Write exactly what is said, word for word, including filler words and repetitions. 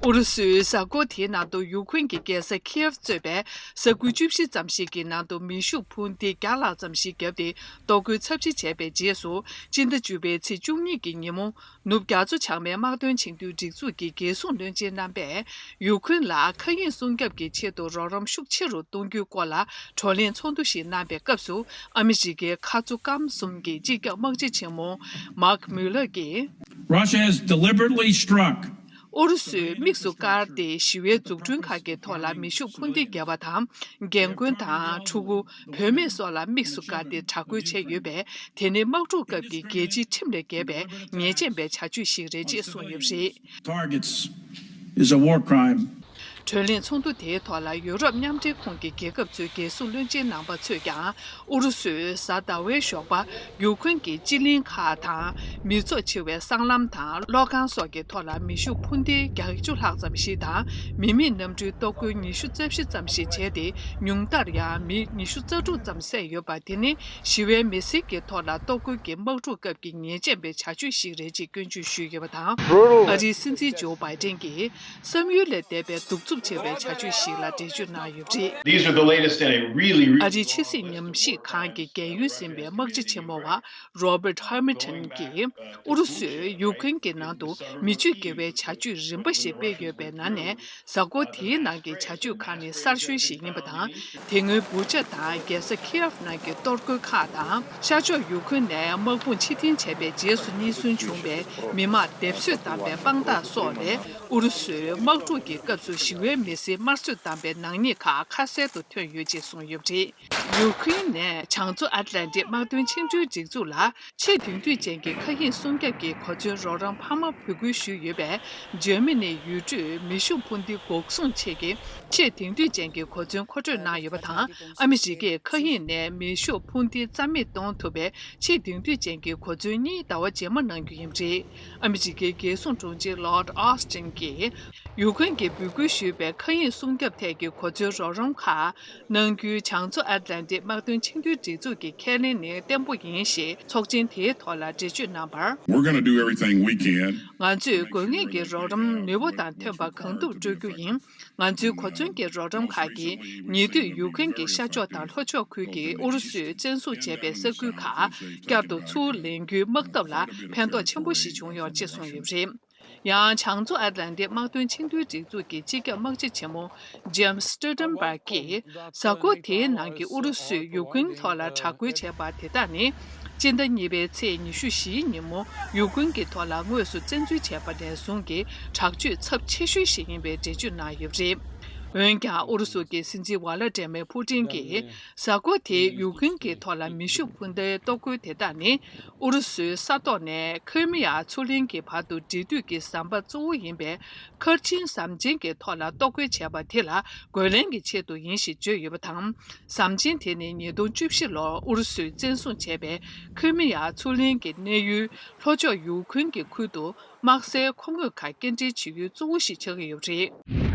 ཨུ་རུ་སུས་གཟའ་འཁོར་དེའི་ནང་དུ་ཡུ་ཁུན་གྱི་རྒྱལ་ས་ཁིའེབ་གཙོས་པའི་ས་ཁུལ་བཅུ་བཞི་ཙམ་ཞིག་གི་ནང་དུ་མེ་ཤུགས་འཕུར་མདེལ་བརྒྱ་ལྷག་ཙམ་ཞིག་བརྒྱབ་སྟེ། གཏོར་རྒོལ་ཚབས་ཆེ་བྱས་པའི་རྗེས་སུ། སྤྱི་ཟླ་བཅུ་པའི་ཚེས་བཅུ་གཉིས་ཀྱི་ཉིན་མོ། ནུབ་རྒྱ་མཚོ་བྱང་མའི་དམག་དོན་ཆིངས་དོན་སྒྲིག་འཛུགས་ཀྱི་རྒྱལ་སྲུང་བློན་ཆེན་རྣམ་པས། ཡུ་ཁུན་ལ་མཁའ་དབྱིངས་སྲུང་སྐྱོབ་ཀྱི་ཆེད་དུ་རོགས་རམ་ཤུགས་ཆེ་རུ་གཏོང་རྒྱུའི་སྐོར་ལ་བགྲོ་གླེང་ཚོགས་འདུ་ཞིག་གནང་པའི་སྐབས་སུ། ཨ་མི་རི་ཀའི་ཁ་མཚོ་སྐམ་གསུམ་གྱི་སྤྱི་ཁྱབ་དམག་སྤྱི་ཆེན་མོ་མཱག་མུ་ལར་གྱིས། Russia has deliberately struck ཨུ་རུ་སུས་དམིགས་སུ་བཀར་ཏེ་ཞི་བའི་འཛུགས་སྐྲུན་ཁག་གི་ཐོག་ལ་མེ་ཤུགས་འཕུར་མདེལ་བརྒྱབ་པ་དང་། རྒན་རྒོན་དང་ཕྲུ་གུ། བུད་མེད་སོགས་ལ་དམིགས་སུ་བཀར་ཏེ་དྲག་རྒོལ་བྱས་ཡོད་པས། དེ་ནི་དམག་འཁྲུག་སྐབས་ཀྱི་རྒྱལ་སྤྱིའི་ཁྲིམས་ལས་འགལ་བའི་ཉེས་ཅན་པའི་བྱ་སྤྱོད་ཞིག་རེད་ཅེས་གསུངས་ཡོད་པ་རེད། Targets is a war crime. བགྲོ་གླེང་ཚོགས་འདུ་དེའི་ཐོག་ལ་ཡུ་རོབ་མཉམ་འབྲེལ་ཁོངས་ཀྱི་རྒྱལ་ཁབ་ཚོའི་རྒྱལ་སྲུང་བློན་ཆེན་རྣམ་པ་ཚོས་ཀྱང་། ཨུ་རུ་སུས་གཟའ་ཟླ་བའི་ཞོགས་པ་ཡུ་ཁུན་གྱི་སྤྱི་གླིང་ཁག་དང་། མི་ཚོགས་ཆེ་བའི་སྲང་ལམ་དང་གློག་ཁང་སོགས་ཀྱི་ཐོག་ལ་མེ་ཤུགས་འཕུར་མདེལ་བརྒྱད་ཅུ་ལྷག་ཙམ་ཞིག་དང་། མི་མེད་གནམ་གྲུའི་གཏོར་རྒོལ་ཉི་ཤུ་རྩ་བཞི་ཙམ་ཞིག་བྱས་ཏེ། ཉུང་མཐར་ཡང་མི་ཉི་ཤུ་རྩ་དྲུག་ཙམ་བསད་ཡོད་པ། དེ་ནི་ཞི་བའི་མི་སེར་གྱི་ཐོག་ལ་གཏོར་རྒོལ་གྱི་དམག་འཁྲུག་སྐབས་ཀྱི་ཉེས་ཅན་པའི་བྱ་སྤྱོད་ཞིག་རེད་ཅེས་སྐྱོན་བརྗོད་ཞུས་ཡོད་པ་དང་། ཨ་རིའི་སྲིད་འཛིན་ཇོ་བྷའི་ཏན་གྱིས། བསམ་ཡུལ་ལས་འདས་པའི་གདུག་རྩུབ་ཆེ་བའི་བྱ་སྤྱོད་ཞིག་ལ་འགྲེལ་བརྗོད་གནང་ཡོད་པ་རེད། These are the latest in a really, really ཨ་རིའི་ཕྱི་སྲིད་ཉམས་ཞིབ་ཁང་གི་རྒན་ཡོལ་ཟིན་པའི་དམག་སྤྱི་ཆེན་མོ་བ་Robert Hamilton གྱིས། ཨུ་རུ་སུས་ཡུ་ཁུན་གྱི་ནང་དུ་མི་སྤྱོད་དགེ་བའི་བྱ་སྤྱོད་རིམ་པ་ཞིག་སྤེལ་ཡོད་པའི་ནང་ནས། གཟའ་འཁོར་དེའི་ནང་གི་བྱ་སྤྱོད་ཁག་ནི་གསར་ཤོས་ཤིག་ཡིན་པ་དང་། དེ་སྔོན་བུ་ཆ་དང་རྒྱལ་ས་ཁིའེབ་ནང་གི་གཏོར་རྒོལ་ཁག་དང་། ཤར་ཕྱོགས་ཡུ་ཁུན་ནས་དམག་དཔུང་ཕྱིར་འཐེན་བྱས་པའི་རྗེས་སུ་རྙེད་སོན་བྱུང་བའི་མི་དམངས་སྡེབ་གསོད་བཏང་པའི་དཔང་རྟགས་སོགས་ལས། ཨུ་རུ་སུའི་དམག་འཁྲུག་གི་སྐབས་སུ་ཞི་བའི་མི་སེར་དམར་གསོད་བཏང་པའི་ནག་ཉེས་ཁག་ཁ་གསལ་དུ་ཐོན་ཡོད་ཅེས་གསུངས་ཡོད་པ་རེད། ཡུ་ཁུན་ནས་བྱང་མཚོ་ཨཊ་ལན་ཏིག་དམག་དོན་ཆིངས་གྲོས་སྒྲིག་འཛུགས་ལ། ཆེས་དེང་དུས་ཅན་གྱི་མཁའ་དབྱིངས་སྲུང་སྐྱོབ་ཀྱི་གོ་མཚོན་རོགས་རམ་འཕར་མ་འབོད་སྐུལ་ཞུས་ཡོད་པས། འཇར་མ་ནིའི་ཡུལ་གྲུས་མེ་ཤུགས་འཕུར་མདེལ་འགོག་སྲུང་ཆེད་ཀྱི་ཆེས་དེང་དུས་ཅན་གྱི་གོ་མཚོན་མཁོ་སྤྲོད་གནང་ཡོད་པ་དང་། ཨ་མི་རི་ཀས་མཁའ་དབྱིངས་ནས་མེ་ཤུགས་འཕུར་མདེལ་རྩ་མེད་གཏོང་ཐུབ་པའི་ཆེས་དེང་དུས་ཅན་གྱི་གོ་མཚོན་གཉིས་ཟླ་བ་རྗེས་མ་གནང་རྒྱུ་ཡིན་པ་རེད། ཨ་མི་རི་ཀའི་རྒྱལ་སྲུང་དྲུང་ཆེ་Lloyd Austin གྱིས། ཡུ་ཁུན་གྱིས་འབོད་སྐུལ་ཞུས་པའི་མཁའ་དབྱིངས་སྲུང་སྐྱོབ་ཐད་ཀྱི་གོ་མཚོན་རོགས་རམ་ཁག་གནང་རྒྱུའི་བྱང་མཚོ་ཨཊ་ལན་ཏིག་དམག་དོན་ཆིངས་དོན་སྒྲིག་འཛུགས་ཀྱི་ཁས་ལེན་ནི་བརྟན་པོ་ཡིན་ཞེས་ཚོགས་ཆེན་དེའི་ཐོག་ལ་འགྲེལ་བརྗོད་གནང་བར། We're gonna do everything we can. ང་ཚོས་དགོས་ངེས་ཀྱི་རོགས་རམ་ནུས་པ་དང་མཐུན་པ་གང་ཐུབ་སྤྲོད་རྒྱུ་ཡིན། ང་ཚོའི་གོ་མཚོན་གྱི་རོགས་རམ་ཁག་གིས་ཉེ་དུས་ཡུ་ཁུན་གྱི་ཤར་ཕྱོགས་དང་ལྷོ་ཕྱོགས་ཁུལ་གྱི་ཨུ་རུ་སུས་བཙན་བཟུང་བྱས་པའི་ས་ཁུལ་ཁག་བསྐྱར་དུ་ཚུར་ལེན་རྒྱུའི་དམག་འཐབ་ལ་ཕན་ཐོགས་ཆེན་པོ་ཞིག་བྱུང་ཡོད་ཅེས་གསུངས་ཡོད་པ་རེད། ཡང་བྱང་མཚོ་ཨཊ་ལན་ཏིག་དམག་དོན་ཆིངས་དོན་སྒྲིག་འཛུགས་ཀྱི་སྤྱི་ཁྱབ་དམག་སྤྱི་ཆེན་མོ་Jens Stoltenberg གྱིས། གཟའ་འཁོར་དེའི་ནང་གི་ཨུ་རུ་སུས་ཡུ་ཁུན་ཐོག་ལ་དྲག་རྒོལ་བྱས་པ་དེ་དག་ནི། སྤྱི་ཟླ་གཉིས་པའི་ཚེས་ཉི་ཤུ་བཞིའི་ཉིན་མོ་ཡུ་ཁུན་གྱི་ཐོག་ལ་དངོས་སུ་བཙན་འཛུལ་བྱས་པ་ནས་བཟུང་གི་དྲག་སྤྱོད་ཚབས་ཆེ་ཤོས་ཤིག་ཡིན་པའི་འགྲེལ་བརྗོད་གནང་ཡོད་པ་རེད། འོན་ཀྱང་ཨུ་རུ་སུ་གྱི་སྲིད་འཛིན་ཝ་ལ་ཏྲེ་མེ་ཕུ་ཏིན་གྱིས། གཟའ་འཁོར་དེའི་ཡུ་ཁུན་གྱི་ཐོག་ལ་མེ་ཤུགས་འཕུར་མདའི་གཏོར་རྒོལ་དེ་དག་ནི། ཨུ་རུ་སུའི་ས་ཐོག་ནས་ཁི་རི་མི་ཡ་མཚོ་གླིང་གི་བར་དུ་འབྲེལ་མཐུད་ཀྱི་ཟམ་པ་གཙོ་བོ་ཡིན་པའི་མཁར་ཆེན་ཟམ་ཆེན་གྱི་ཐོག་ལ་གཏོར་རྒོལ་བྱས་པ་དེ་ལ་རྒོལ་ལན་གྱི་ཆེད་དུ་ཡིན་ཞེས་བརྗོད་ཡོད་པ་དང་། ཟམ་ཆེན་དེ་ནི་ཉིས་སྟོང་བཅུ་བཞི་ལོར་ཨུ་རུ་སུས་བཙན་བཟུང་བྱས་པའི་ཁི་རི་མི་ཡ་མཚོ་གླིང་གི་གནས་ཡུལ་ལྷོ་ཕྱོགས་ཡུ་ཁུན་གྱི་ཁུལ་དུ། དམག་སའི་མཁོ་དངོས་ཁག་སྐྱེལ་འདྲེན་བྱེད་ཡུལ་གཙོ་བོ་ཞིག་ཆགས་ཀྱི་ཡོད་པ་རེད།